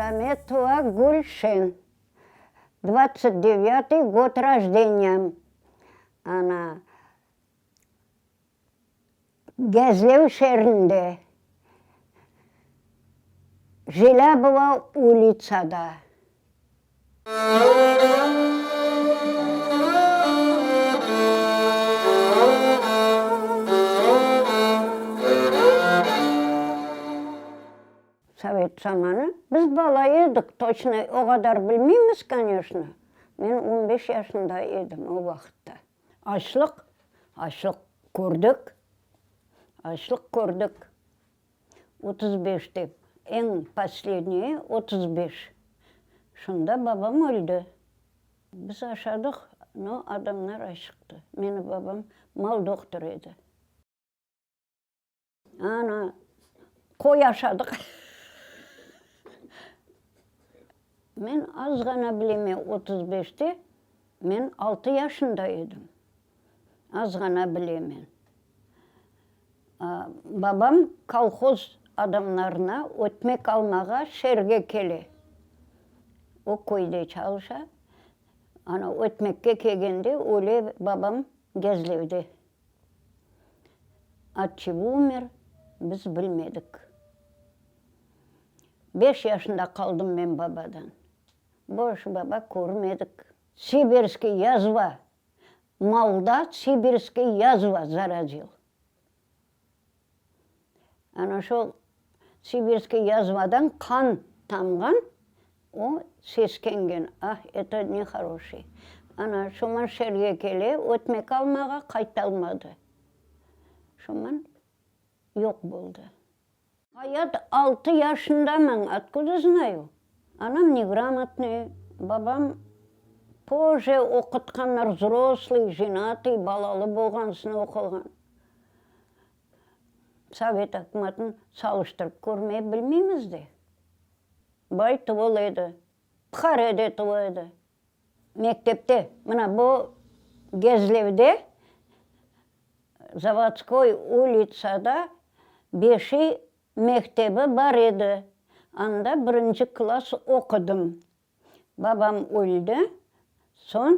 Мираметова Гульшин. 29-й год рождения. Она Gezlev şeerinde, Jelâbova ulitsada. Sovet zamanı. Biz bala edik, toçno o qadar bilmeymiz, koneçno. Men 15 yaşında edim o vaqıtta. Açlıq, açlıq kördik, açlıq kördik. 35-te, eñ posledniyi 35. Şunda babam öldi. Biz aşadıq, no, adamlar açıqtı. Meni babam mal doqtorı edi. Ana, qoy aşadıq. Men az ğana bileme, 35-te men 6 yaşında edim. Az ğana bilemen. Babam kolhoz adamlarına ötmek almağa şerge kele. O köyde çalışa. Ana, ötmekke kelgende öle babam Gezlevde. Ot çego umer, biz bilmedik. Beş yaşında qaldım men babadan. Boş baba körmedik. Sibirskiy yazva, malda sibirskiy yazva zarazil. Ana şol sibirskiy yazvadan qan tamğan, o seskengen, ah, eto nehoroşiy. Ana şoman şerge kele, ötmek almağa qaytalmadı. Şoman yoq boldı. Ayat altı yaşındaman, otkuda znayu? Anam negramotnıy, babam pozje oqutqanlar, vzroslıy, jenatıy, balalı bolğansın oquğan. Sovet akümatın salıştırıp körmey bilmeymiz de. Bay tuvul edi, pıhare de tuvul edi. Mektepte, mına bu Gezlevde, Zavodskoy ulitsada beşiy mektebi bar edi, anda birinci klass oqudım. Babam öldi, soñ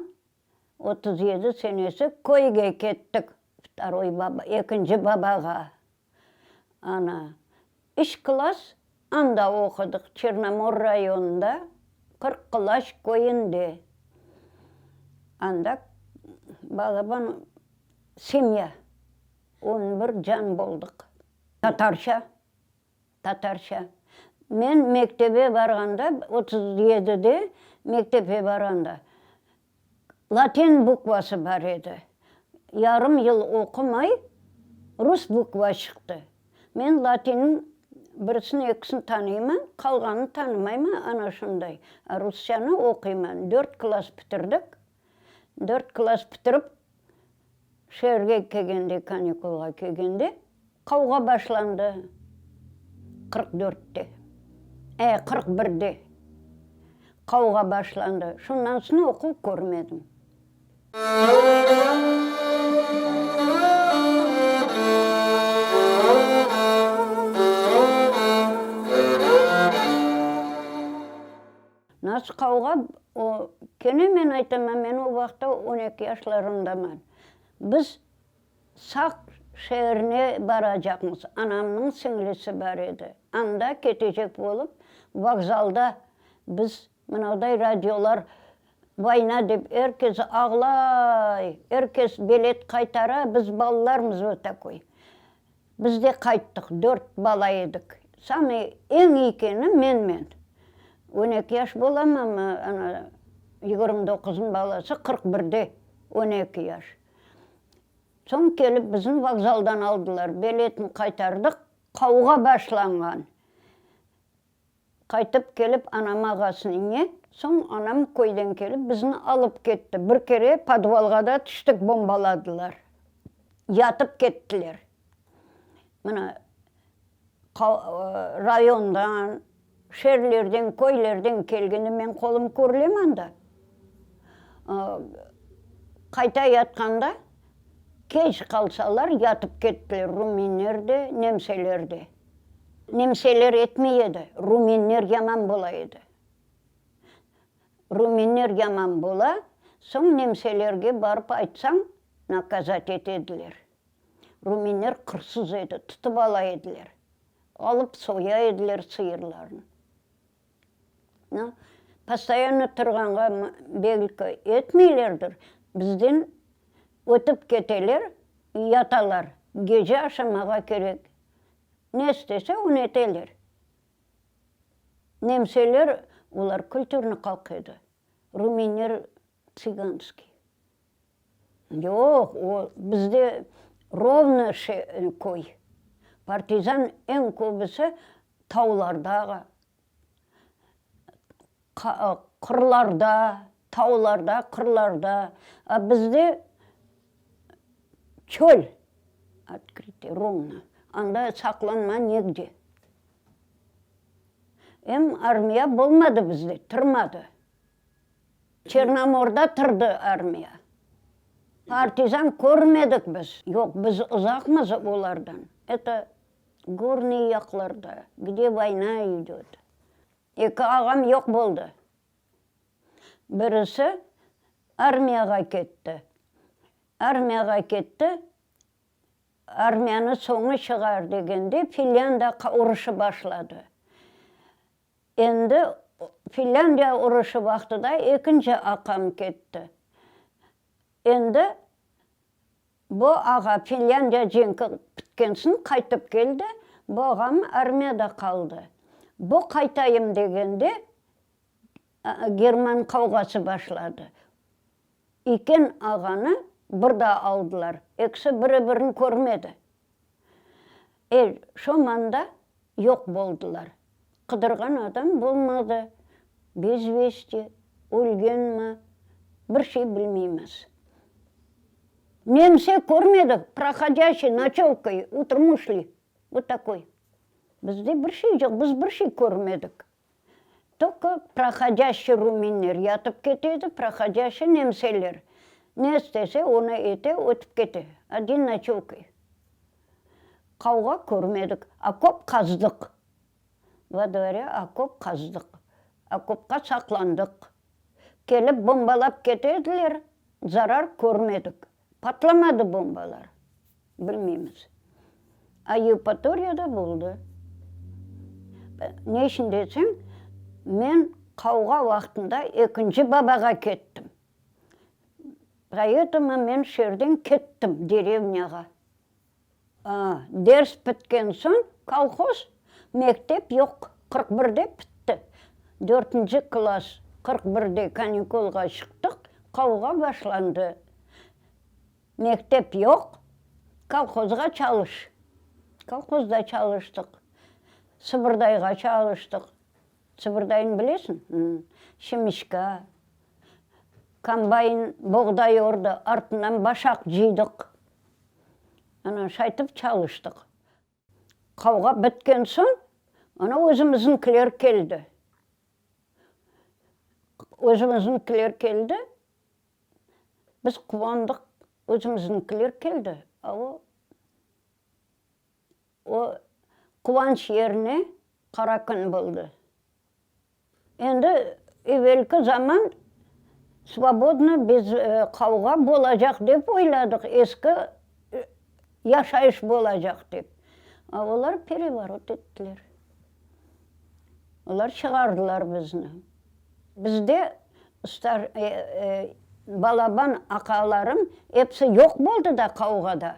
37 senesi köyge kettik, vtoroy baba, ekinci babağa. Ana, üç klass anda oqudıq, Çernomor rayonında, Qırq-Qulaç köyünde. Anda balaban semya, 11 can boldıq. Tatarca, tatarca. Men mektebe barğanda, 37-de mektebe barğanda, Latin bukvası bar edi. Yarım yıl oqumay, rus bukva çıqtı. Men latinniñ birisini, ekisini tanıyman, qalğanını tanımayman, ana şunday. A rusçanı oquyman. Dört klass bitirdik. Dört klass bitirip, Şeerge kelgende, kanikulğa kelgende, qavğa başlandı 44-te, 41-de qavğa başlandı. Şundan soñ oquv körmedim. Nasıl qavğa, o, kene men aytaman, men o vaqıtta 12 yaşlarındaman. Biz Saq şeerine baracaqmız, anamnıñ siñlisi bar edi. Anda ketecek bolıp, vokzalda biz mınavday radiolar voyna dep er kes ağlay, er kes bilet qaytara, biz balalarmız vot takoy. Biz de qayttıq, dört bala edik. Samıy eñ üykeni menmen. 12 yaş bolamamı, ana, 29-nıñ balası, 41-de 12 yaş. Soñ kelip bizni vokzaldan aldılar, beletni qaytardıq, qavğa başlanğan. Qaytıp kelip anam ağasınıñe, soñ anam köyden kelip bizni alıp ketti. Bir kere podvalğa da tüştik, bombaladılar. Yatıp kettiler. Mına, rayondan, şerlerden, köylerden kelgende men qolum körülemi anda? Qayta yatqanda keç qalsalar yatıp kettiler, ruminler de, nemseler de. Nemseler etmey edi, rumenler yaman bola edi. Rumenler yaman bola, soñ nemselerge barıp aytsañ, nakazat ete ediler. Rumenler qırsız edi, tutıp ala ediler. Alıp soya ediler sıyırlarnı. No, postoyanno turğanğa belki etmeylerdir, bizden ötip keteler, yatalar, gece aşamağa kerek. Ne istese, onı eteler. Nemseler, olar kültürnı halq edi, rumenler tsiganskiy. Yoq, o bizde rovno köy. Partizan eñ köbüsi tavlarda, qırlarda, tavlarda, qırlarda. A bizde çöl, otkrıtıy, rovno, anda saqlanma negde. Em armiya bolmadı bizde, turmadı. Çernomorda turdı armiya. Partizan körmedik biz. Yoq, biz uzaqmız olardan. Eto, gornıy yaqlarda, gde voyna idöt. Eki ağam yoq boldı. Birisi armiyağa ketti. Armiyağa ketti, armiyanı soñu çıqar degende Finlândiya uruşı başladı. Endi Finlândiya uruşı vaqtıda ekinci aqam ketti. Endi bu ağa Finlândiya cenki pitken soñ qaytıp keldi, bu ağam armiyada qaldı. Bu qaytayım degende german qavğası başladı. Üyken ağanı bir daa aldılar. Ekisi biri-birini körmedi. E, şo manda yoq boldılar. Qıdırğan adam bolmadı. Bez vesti, ölgenmi, bir şey bilmeymiz. Nemse körmedik, prohodâşiy noçevkay, utrım uşli, vot takoy. Bizde bir şey yoq, biz bir şey körmedik. Tolko prohodâşiy ruminler yatıp kete edi, prohodâşiy nemseler. Ne istese, onı ete, ötip kete. Odin noçevkay. Qavğa körmedik. Okop qazdıq. Vo dvore okop qazdıq. Okopqa saqlandıq. Kelip bombalap kete ediler, zarar körmedik. Patlamadı bombalar. Bilmeymiz. A Yevpatoriyada boldı. Ne içün deseñ, men qavğa vaqtında ekinci babağa kettim. Poetomu men şerden kettim derevnâğa. Ders pitken soñ kolhoz, mektep yoq, 41-de pitti. Dörtünci klass 41-de kanikulğa çıqtıq, qavğa başlandı. Mektep yoq, kolhozğa çalış. Kolhozda çalıştıq. Sıbırdayğa çalıştıq. Sıbırdaynı bilesiñ? Şimişka. Kombayn boğday ordı, artından başaq cıydıq. Ana, şaytip çalıştıq. Qavğa bitken soñ, ana, özümizniñkiler keldi. Özümizniñkiler keldi, biz quvandıq, özümizniñkiler keldi. A o, o quvanç yerine qara kün boldı. Endi evelki zaman svobodno biz qavğa bolacaq dep oyladıq, eski yaşayış bolacaq dep. A olar perevorot ettiler. Olar çıqardılar bizni. Bizde balaban aqalarım episi yoq boldı da qavğada.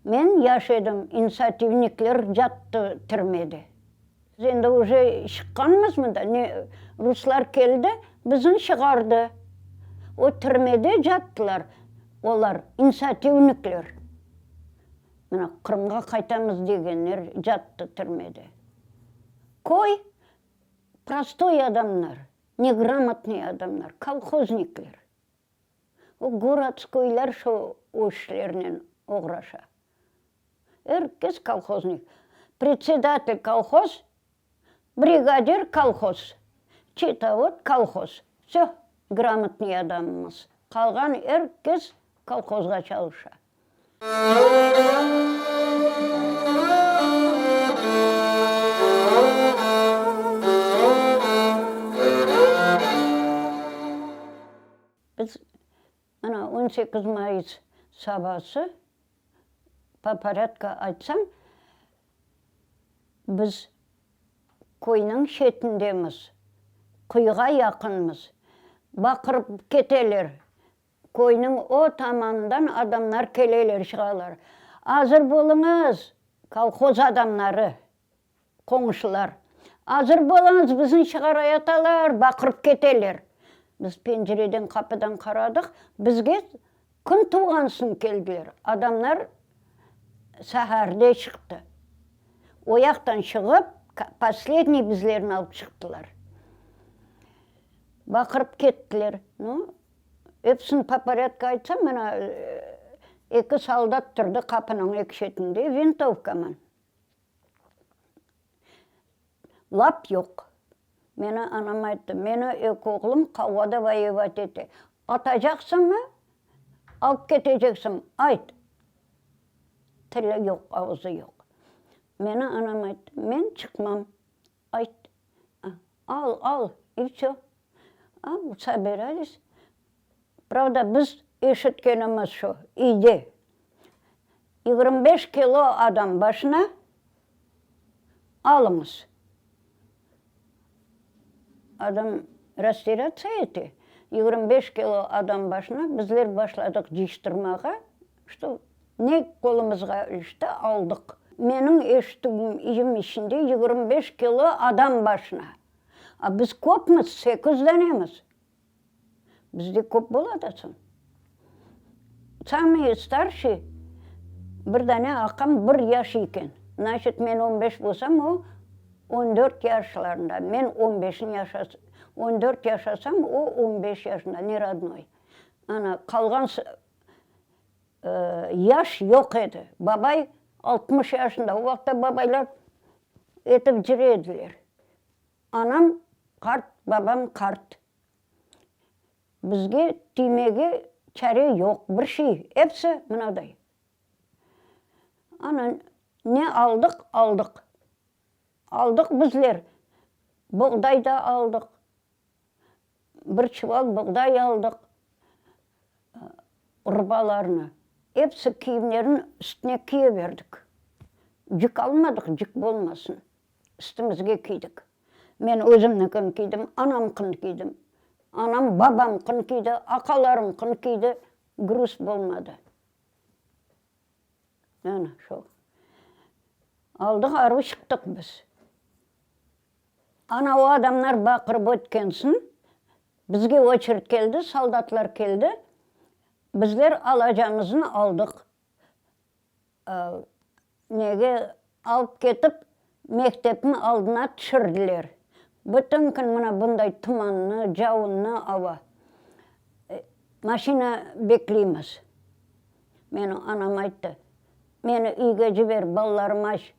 Men yaş edim, inisiativnikler yattı türmede. Biz endi uje çıqqanmız mında, ne, ruslar keldi, bizni çıqardı. O türmede yattılar olar, inisiativnikler. Mına, Qırımğa qaytamız degenler yattı türmede. Köy, prostoy adamlar, negramotnıy adamlar, kolhoznikler. O gorodskoylar şo o işlernen oğraşa. Er kes kolhoznik. Predsedatel kolhoz, brigadir kolhoz, çetovod kolhoz. Vse, gramotnıy adamımız. Qalğan er kes kolhozğa çalışa. 18 mayıs sabası, po porâdku aytsam, biz köyniñ şetindemiz, quyuğa yaqınmız. Baqırıp keteler, Köyniñ o tamanından adamlar keleler, çıqalar. Azır bolıñız, kolhoz adamları, qoñşular, azır bolıñız, bizni çıqarayatalar, baqırıp keteler. Biz pencereden, qapıdan qaradıq, bizge kün tuvğan soñ keldiler. Adamlar saharde çıqtı. O yaqtan çıqıp, posledniy bizlerni alıp çıqtılar. Baqırıp kettiler. Nu, Episini po porâdku aytsam, mına, eki soldat turdı qapınıñ eki şetinde vintovkaman. Lap yoq. Meni anam ayttı, meni eki oğlum qavğada voyevat ete. Atacaqsıñmı, alıp keteceksiñ, ayt. Tili yoq, ağzı yoq. Meni anam ayttı, men çıqmam. Ayt, al, al, i vsö. A, sobiralis. Pravda, biz eşitkenimiz şu, iyde 25 kilo adam başına alıñız. Adam rasterâtsa ete, 25 kilo adam başına bizler başladıq cıyıştırmağa, Şto, ne qolumızğa ilişti, aldıq. Menim eşitüvim içinde 25 kilo adam başına. A biz köpmiz, sekiz danemiz. Bizde köp bola da soñ. Samıy starşiy bir dane aqam bir yaş eken. Znaçit, men on beş bolsam, o on dört yaşlarında. Men on beşin yaşas, on dört yaşasam, o on beş yaşında, ne rodnoy. Ana, qalğan Yaş yoq edi. Babay 60 yaşında, o vaqıtta babaylar etip cüre ediler. Anam qart, babam qart. Bizge tiymege çare yoq, bir şey, episi mınaday. Ana, ne aldıq, aldıq. Aldıq bizler, boğday da aldıq, Bir çuval buğday aldıq, urbalarnı, episi kiyimlerni üstüne kiye berdik. Cik almadıq, cik bolmasın, üstümizge kiydik. Men özümnikin kiydim, anamqın kiydim. Anam babamqın kiydi, aqalarımqın kiydi, gruz bolmadı. Ana, şo. Aldıq, arı çıqtıq biz. Ana o adamlar baqırıp ötken soñ, bizge oçered keldi, soldatlar keldi, bizler alacağımıznı aldıq. Nege alıp ketip, mektepniñ aldına tüşürdiler. Bütün kün mına bunday tumanlı, cavunlı ava. Maşina bekleymiz. Meni anam ayttı, Meni üyge ciber, balalarım aç.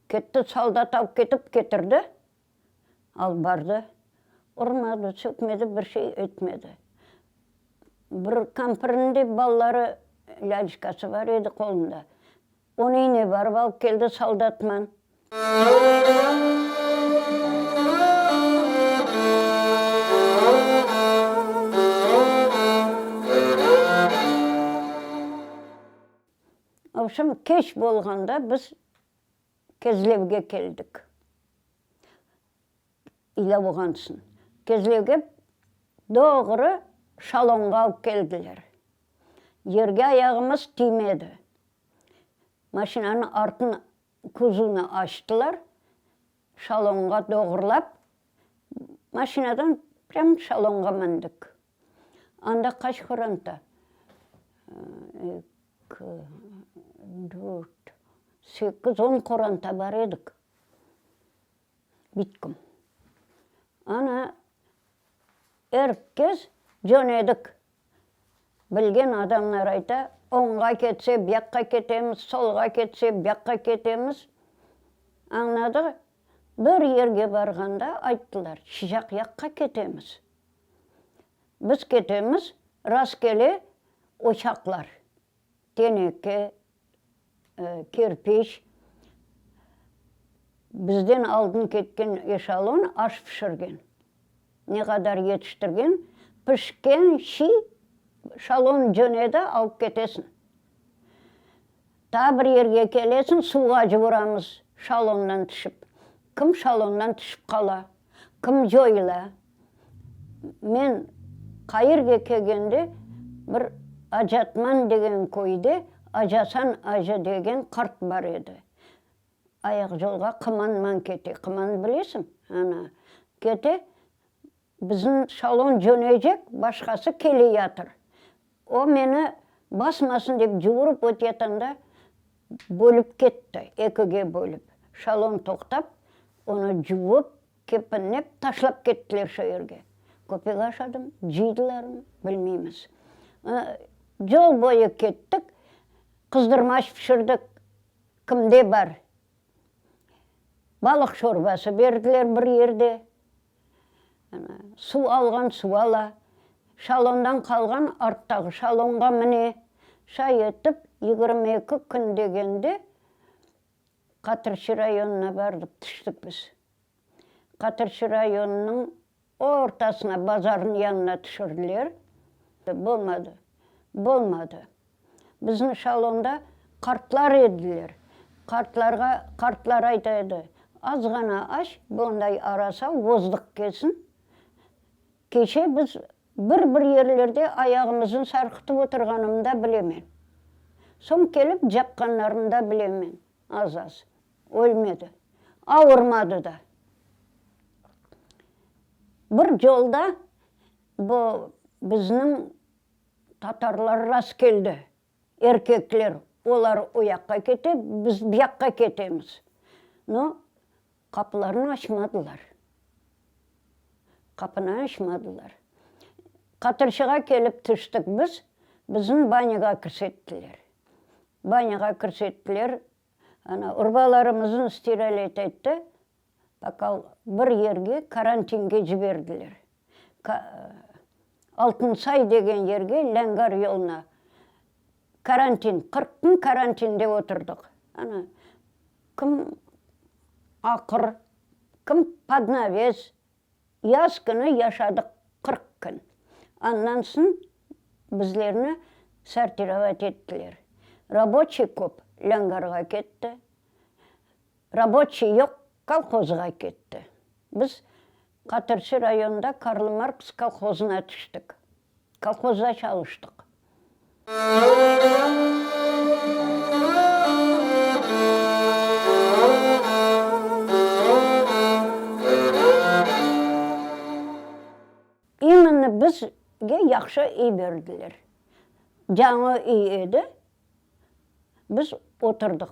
Ketti, soldat alıp ketip ketirdi, alıp bardı. Urmadı, sökmedi, bir şey etmedi. Bir kampirniñ de balaları, lâliçkası bar edi qolunda. Onı ine barıp alıp keldi soldatman. Vobşem, keç bolğanda biz Kezlevge keldik. İlâ bolğansın. Kezlevge doğru şalonğa alıp keldiler. Yerge ayağımız tiymedi. Maşinanıñ artın kuzovnı açtılar, şalonğa doğurlap, maşinadan prям şalonğa mindik. Anda qaç qoranta? Eki, dört, sekiz, on qoranta bar edik. Bitkim. Ana, er kes cönedik. Bilgen adamlar ayta, oñğa ketse, buyaqqa ketemiz, solğa ketse, buyaqqa ketemiz. Añladıq. Bir yerge barğanda ayttılar, şıcaq yaqqa ketemiz. Biz ketemiz, rastkele oçaqlar, teneke, kerpiç. Bizden aldın ketken eşalon aş pişirgen. Ne qadar yetiştirgen, pişken şiy. Şalon cönedi, alıp ketesiñ. Taa bir yerge kelesiñ, suvğa cuvuramız şalondan tüşip. Kim şalondan tüşip qala, kim coyula. Men Kairge kelgende bir Acatman degen köyde Acasan acı degen qart bar edi. Ayaqyolğa qımanman kete. Qıman bilesiñ? Ana, kete. Bizim şalon cönecek, başqası keleyatır. O meni basmasın dep cuvurıp öteyatanda bölüp ketti, ekige bölüp. Şalon toqtap, onı cuvıp, kepinlep taşlap kettiler şo yerge. Köpek aşadımı, cıydılarmı, bilmeymiz. Yol boyu kettik, qızdırmaç pişirdik, kimde bar. Balıq şorbası berdiler bir yerde. Suv alğan suv ala, şalondan qalğan arttağı şalonğa mine. Şay etip, 22 kün degende Qatırçı rayonına bardıq, tüştik biz. Qatırçı rayonınıñ ortasına, bazarnıñ yanına tüşürdiler. Bolmadı, bolmadı. Bizni şalonda qartlar ediler. Qartlarğa, qartlar ayta edi, Az ğana aç, bonday arasa vozdıq kelsin. Keçe biz bir-bir yerlerde ayağımıznı sarqıtıp oturğanımnı da bilemen. Soñ kelip caqqanlarını da bilemen, az-az. Ölmedi. Avurmadı da. Bir yolda bu bizniñ Tatarlar rastkeldi, erkekler, olar o yaqqa kete, biz bu yaqqa ketemiz. No, qapılarnı açmadılar. Qapını açmadılar. Qatırçığa kelip tüştik biz, bizni banyağa kirsettiler. Banyağa kirsettiler, ana, urbalarımıznı stiralât etti, Pakal bir yerge karantinge ciberdiler. Altınsay degen yerge, Lângar yoluna karantin, 40 kün karantinde oturdıq. Ana, kim aqır, kim pod naves, yaz künü yaşadıq 40 kün. Andan soñ bizlerni sortirovat ettiler. Raboçiy köp Lângarğa ketti. Raboçiy yoq, kolhozğa ketti. Biz Qatırçı rayonında Karl Marks kolhozına tüştik. Kolhozda çalıştıq. İmенно bizge yahşı iy berdiler. Yañı iy edi. Biz oturdıq.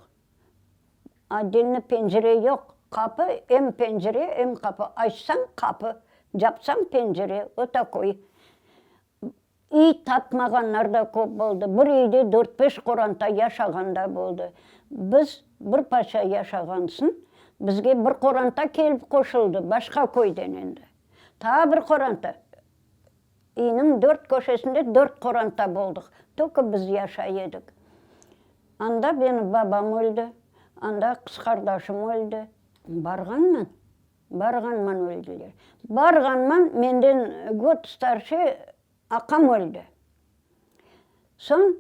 Otdelno pencere yoq, qapı, em pencere, em qapı. Açsañ, qapı, capsañ, pencere, o takoy. İy tapmağanlar da köp boldı. Bir üyde dört-beş qoranta yaşağan da boldı. Biz bir parça yaşağan soñ, bizge bir qoranta kelip qoşuldı, başqa köyden endi. Taa bir qoranta. Üyniñ dört köşesinde dört qoranta boldıq. Tolko biz yaşay edik. Anda benim babam öldi, anda qız qardaşım öldi. Barğanman, barğanman öldiler. Barğanman menden god starşiy aqam öldi. Soñ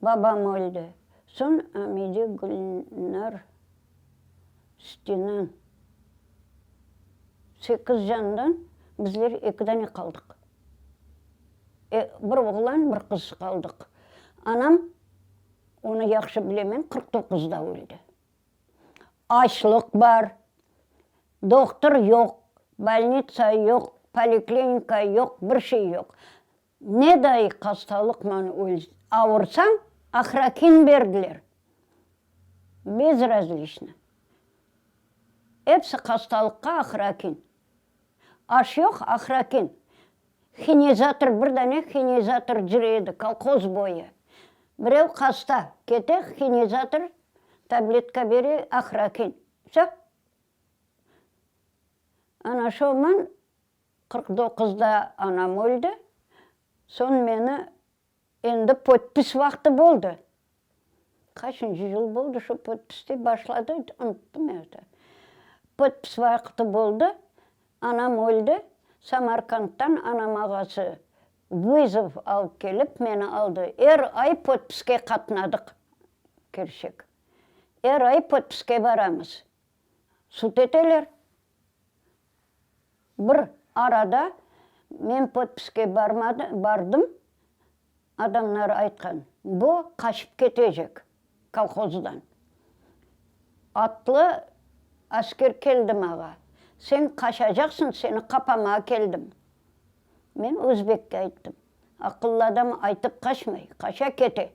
Babam öldi. Soñ Amide Gülnar Stinan sekiz candan bizler eki dane qaldıq. Bir oğlan, bir qız qaldıq. Anam, onı yahşı bilemen, 49-da öldi. Açlıq bar, dohtur yoq, bolnitsa yoq, poliklinika yoq, bir şey yoq. Ne day hastalıqman avursañ, ahrakin berdiler. Bezrazliçno. Episi hastalıqqa ahrakin. Aş yoq, ahrakin. Hinizator, bir dane hinizator cüre edi kolhoz boyu. Birev hasta, kete, hinizator tabletka bere, ahrakin. Vsö. Ana şoman 49-da anam öldi, soñ meni endi podpis vaqtı boldı. Qaçıncı yıl boldı şu podpis de başladı, unuttım endi. Podpis vaqtı boldı, anam öldi, Samarkanddan anam ağası. Vızov alıp kelip meni aldı. Er ay podpiske qatnadıq. Kerçek. Er ay podpiske baramız. Sud eteler. Bir arada men podpiske bardım, adamlar aytqan, bu qaçıp ketecek kolhozdan. Atlı asker keldi mağa, sen qaçacaqsıñ, seni qapamağa keldim. Men özbekke ayttım, aqıllı adam aytıp qaçmay, qaça kete.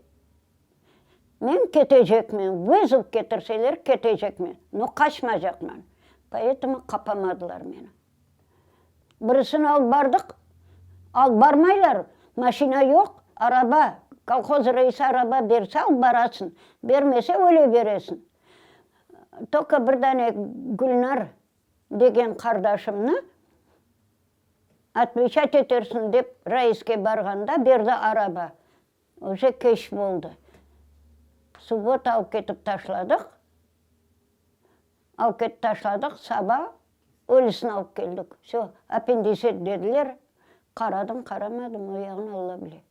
Men ketecekmen, vızov ketirseler ketecekmen, no qaçmacaqman. Poetomu qapamadılar meni. Birisini alıp bardıq, alıp barmaylar, maşina yoq, araba, kolhoz reisi araba berse alıp barasıñ, bermese öyle beresiñ. Tolko bir dane Gülnar degen qardaşımnı otveçat etersiñ dep reiske barğanda berdi araba. Uje keç boldı. Subbota alıp ketip taşladıq. Alıp ketip taşladıq, saba ölüsini alıp keldik. Vse, appendisit dediler. Qaradım, qaramadım, o yağını Alla bile.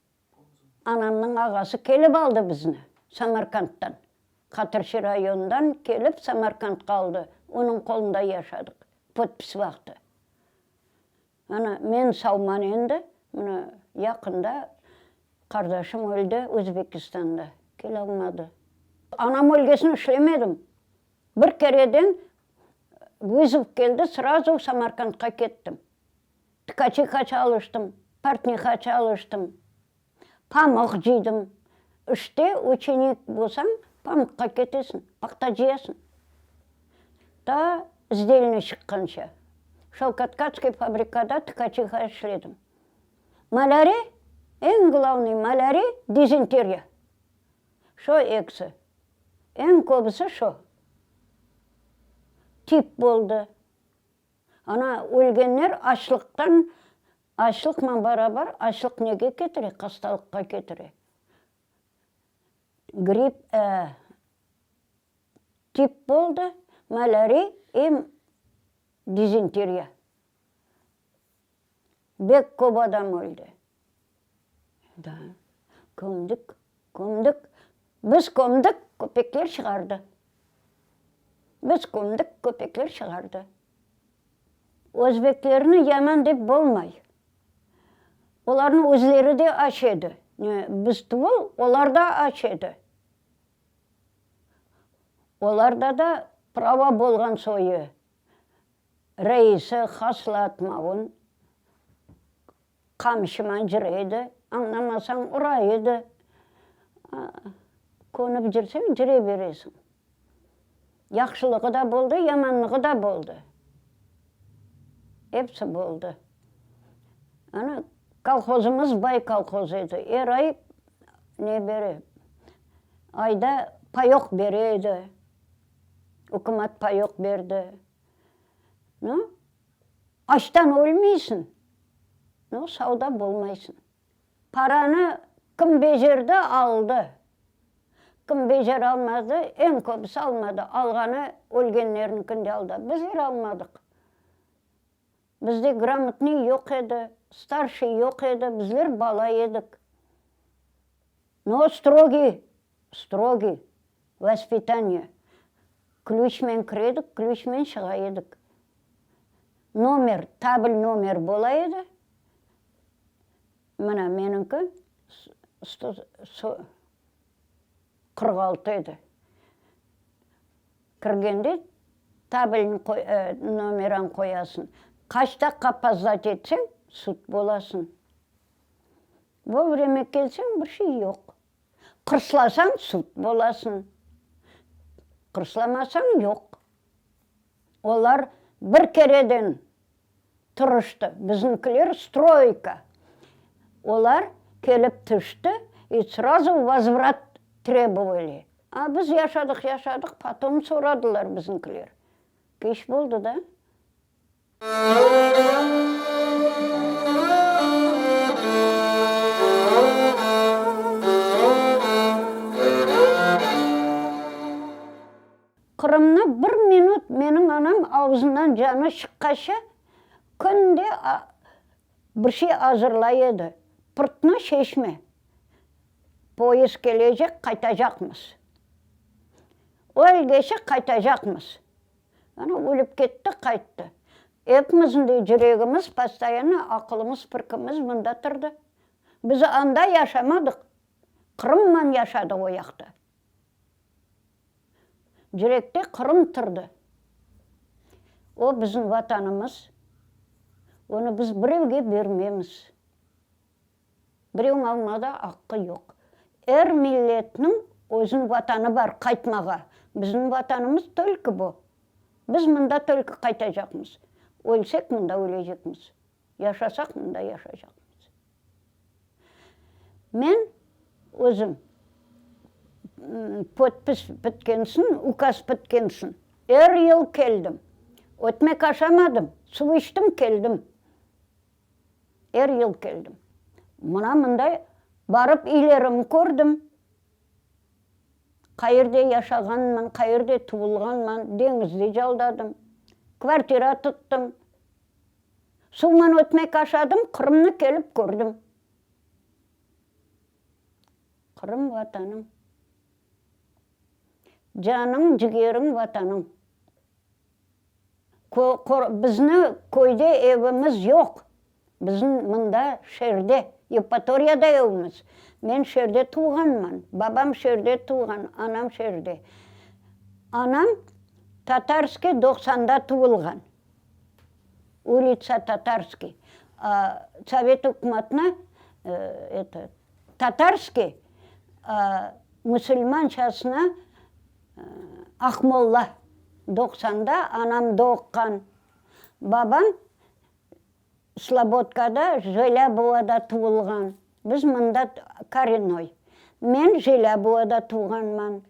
Anamnıñ ağası kelip aldı bizni Samarkanddan. Qatırçı rayonından kelip Samarkandqa aldı. Onıñ qolunda yaşadıq podpis vaqtı. Ana, men savman endi, mına, yaqında qardaşım öldi Özbekistanda, kelalmadı. Anam ölgesin işlemedim. Bir kereden vızov keldi, srazu Samarkandqa kettim. Tkaçiha çalıştım, portniha çalıştım. Pamıq cıydım. İşte uçenik bolsañ, pamıqqa ketesiñ, paxta cıyasıñ. Ta izdelniy çıqqanca. Şelkotkatskiy fabrikada tkaçiha işledim. Malâri, eñ glavnıy malâri, dizenteriya. Şo ekisi. Eñ köbüsi şo. Tip boldı. Ana, ölgenler açlıqtan, açlıqman barabar, açlıq nege ketire? Hastalıqqa ketire. Grip, tip boldı, malâriy em dizenteriya. Bek köp adam öldi. Da, kömdik, kömdik. Biz kömdik, köpekler çıqardı. Biz kömdik, köpekler çıqardı. Özbeklerni yaman dep bolmay. Olarnıñ özleri de aç edi. Ne, biz tuvul, olar da aç edi. Olarda da prava bolğan soyu. Reisi haslatmavun qamşıman cır edi, añlamasañ ura edi. Könip cürseñ cüre beresiñ. Yahşılığı da boldı, yamanlığı da boldı. Episi boldı. Ana, kolhozımız bay kolhoz edi. Er ay ne bere, ayda payok bere edi. Ükümet payok berdi. No, açtan ölmeysiñ, no, sau da bolmaysıñ. Paranı kim becerdi, aldı. Kim beceralmadı, eñ köbüsi almadı. Alğanı ölgenlerniñkinde aldı. Bizler almadıq. Bizde gramotnıy yoq edi, starşiy yoq edi, bizler bala edik. No, strogiy, strogiy vospitaniye. Klüçmen kiredik, klüçmen çığa edik. Nomer, tabel nomer bola edi. Mına meniñki 46 edi. Kirgende tabelni nomeranı qoyasıñ. Qaç daqqa opozdat etseñ, sud bolasıñ. Vovremâ kelseñ, bir şey yoq. Qırslasañ, sud bolasıñ. Qırslamasañ, yoq. Olar bir kereden tırıştı. Bizimkiler stroyka. Olar kelip tüşti i srazu vozvrat trebovali. A biz yaşadıq, yaşadıq, potom soradılar bizimkiler. Keç boldı da. Qırımnı bir minut menim anam avzından canı çıqqaça künde bir şey azırlay edi. Pırtnı şeşme. Poyezd kelecek, qaytacaqmız. Ölgece qaytacaqmız. Ana, ölip ketti, qayttı. Epimizniñ de yüregimiz, postoyanno aqılımız, pirkimiz mında turdı. Biz anda yaşamadıq, Qırımman yaşadıq o yaqta. Yürekte Qırım turdı. O bizim Vatanımız, onı biz birevge bermemiz. Birevniñ almağa da aqqı yoq. Er milletniñ özüniñ Vatanı bar qaytmağa. Bizim Vatanımız tolko bu. Biz mında tolko qaytacaqmız. Ölsek mında ölecekmiz. Yaşasaq mında yaşaycaqmız. Men özüm podpis bitkensin, ukaz bitkensin, er yıl keldim. Ötmek aşamadım, suv içtim, keldim. Er yıl keldim. Mına mınday barıp iylerimni kördim. Qayerde yaşağanman, qayerde tuvulğanman, deñizde caldadım, kvartira tuttım. Suvman ötmek aşadım, Qırımnı kelip kördim. Qırım Vatanım. Canıñ, cigeriñ Vatanıñ. Bizni köyde evimiz yoq. Bizim mında şeerde, Yevpatoriyada evimiz. Men şeerde tuvğanman. Babam şeerde tuvğan, anam şeerde. Anam Tatarskiy doqsanda tuvulğan. Ulitsa Tatarskiy. A sovet ükümetine eto, Tatarskiy, a musulmançasına Aqmolla. Doqsanda anam doğğan. Babam Slobodkada, Jelâbovada tuvulğan. Biz mında korennoy. Men Jelâbovada tuvğanman.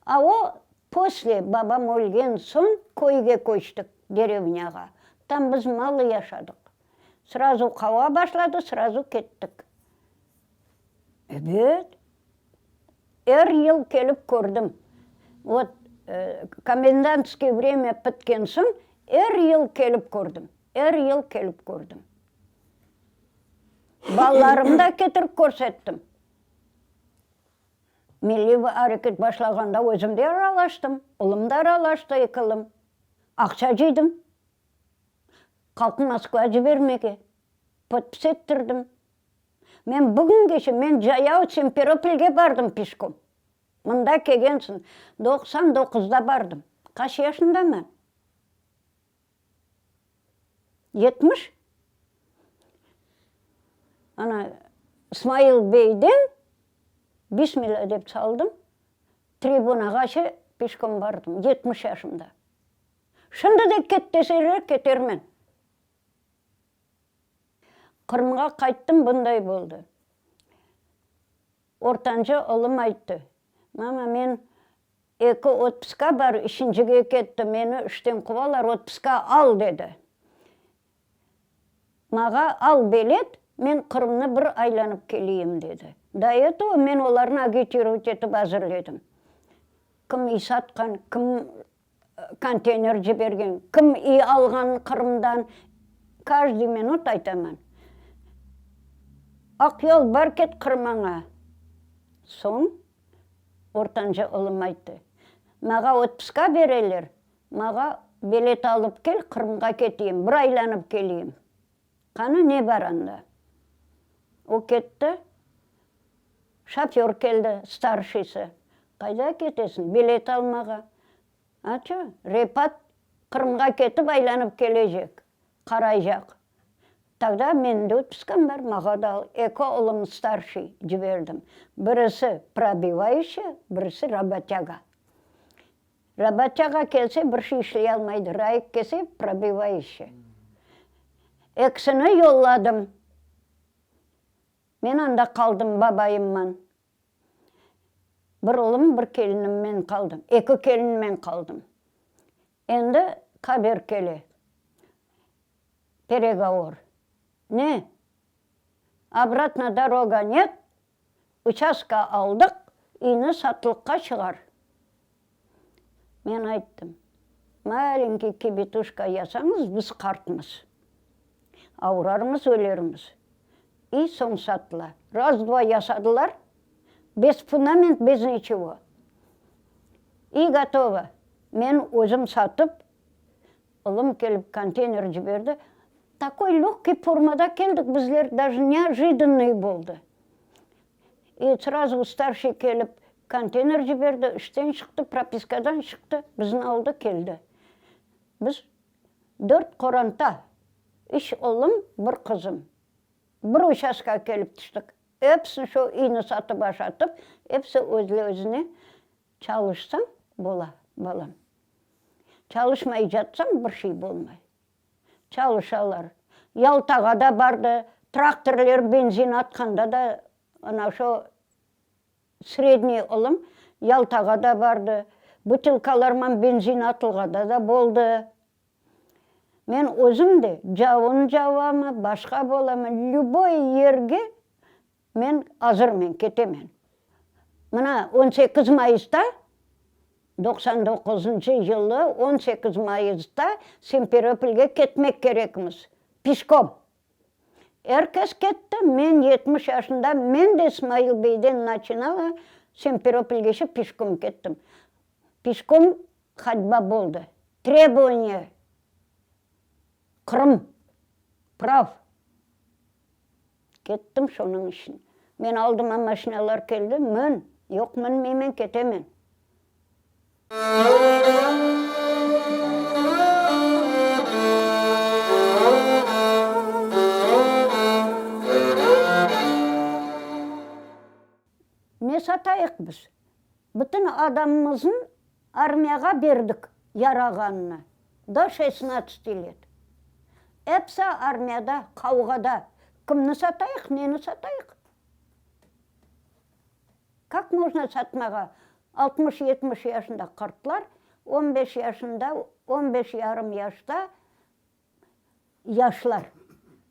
A o, posle, babam ölgen soñ köyge köçtik, derevnâğa. Tam biz malı yaşadıq. Srazu qava başladı, srazu kettik. Ebet. Er yıl kelip kördim. Vot, komendantskiy vremya pitken soñ er yıl kelip kördim. Er yıl kelip kördim. Balalarımnı da ketirip körsettim. Milliy areket başlağanda özüm de aralaştım, ulım da aralaştı, eki ulım. Aqça cıydım. Qalqtım Moskvağa cibermege. Podpis ettirdim. Men bugüngeçe, men cayav Simferopolge bardım pişkom. Mında kelgen soñ, 99-da bardım. Qaç yaşındaman? 70. Ana, İsmail beyden Bismilâ dep çaldım, tribunağaçe pişkom bardım, 70 yaşımda. Şimdi de ket deseler, ketermen. Qırımğa qayttım, bunday boldı. Ortancı oğlum ayttı, Mama, men eki otpuska bar, üçüncige ketti, meni işten quvalar, otpuska al, dedi. Mağa al bilet, men Qırımnı bir aylanıp keleyim, dedi. Do etogo men olarnı agitirovat etip azırledim. Kim iy satqan, kim konteyner cibergen, kim iy alğan Qırımdan, кажdый minut aytaman. Aq yol bar ket Qırımaña. Soñ ortancı oğlum ayttı, Mağa otpuska bereler, mağa bilet alıp kel, Qırımğa keteyim, bir aylanıp keleyim. Qanı ne bar anda? O ketti, şoför keldi, starşiysi. Qayda ketesiñ? Bilet almağa. A ço, Refat Qırımğa ketip aylanıp kelecek, qaraycaq. Togda menim de otpuskam bar, mağa da al. Eki oğlum starşiy ciberdim. Birisi probivayuşiy, birisi rabotâga. Rabotâga kelse bir şey işley almaydı, raik kelse probivayuşiy. Ekisini yolladım. Men anda qaldım babayımman. Bir oğlum, bir kelinimmen qaldım. Eki kelinimmen qaldım. Endi haber kele, peregovor. Ne? Obratno doroga net, uçastka aldıq, üyni satlıqqa çıqar. Men ayttım, malenkiy kibituşka yasañız, biz qartmız. Avurarmız, ölermiz. İ soñ satıla. Raz-dva yasadılar, bez fundament, bez niçego. İ gotovo. Men özüm satıp, ulım kelip konteyner ciberdi. Takoy lögkiy formada keldik bizler, daje neojidannoy boldı. İ srazu starşiy kelip konteyner ciberdi, işten çıqtı, propiskadan çıqtı, bizni aldı, keldi. Biz dört qoranta, üç oğlum, bir qızım, bir uçastkağa kelip tüştik. Episini şo üyni satıp aşatıp, episi özli-özüne çalışsañ bola, balam. Çalışmay catsañ bir şey bolmay. Çalışalar. Yaltağa da bardı, traktorler benzin atqanda da ana şo Sredniy oğlum Yaltağa da bardı, butılkalarman benzin atılğanda da boldı. Men özüm de cavun cavamı, başqa bolamı, lüboy yerge men azırmen, ketemen. Mına 18 mayısta, 99-ncı yılı 18 mayısta Simferopolge ketmek kerekmiz, pişkom. Er kes ketti, men 70 yaşında, men de İsmail beyden naçinala Simferopolgeçe pişkom kettim. Pişkom hodba boldı. Trebovaniye, Qırım, prav. Kettim şonıñ içün. Men aldıma maşinalar keldi, min, yoq minmeymen, ketemen. Ne satayıq biz? Bütün adamımıznı armiyağa berdik yarağanını, do şestnadtsati let. Episi armiyada, qavğada. Kimni satayıq, neni satayıq? Kak mojno satmağa? Altmış, yetmiş yaşında qartlar, 15 yaşında, 15 yarım yaşta yaşlar.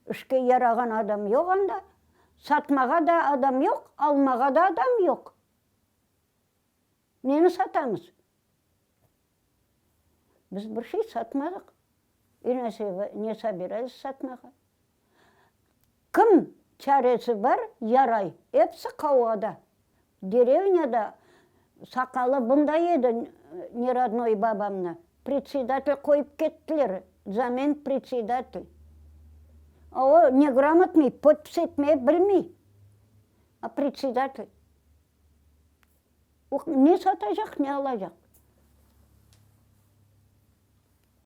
İşke yarağan adam yoq anda. Satmağa da adam yoq, almağa da adam yoq. Neni satamız? Biz bir şey satmadıq. İ ne sobirались satmağa. Kim çaresi bar, yaray. Episi qavğada. Derevnâda saqalı bunday edi nerodnoy babamnı. Predsedatel qoyıp kettiler, zamen predsedatel. A o negramotnıy, podpis etmeye bilmey. A predsedatel. O ne satacaq, ne alacaq.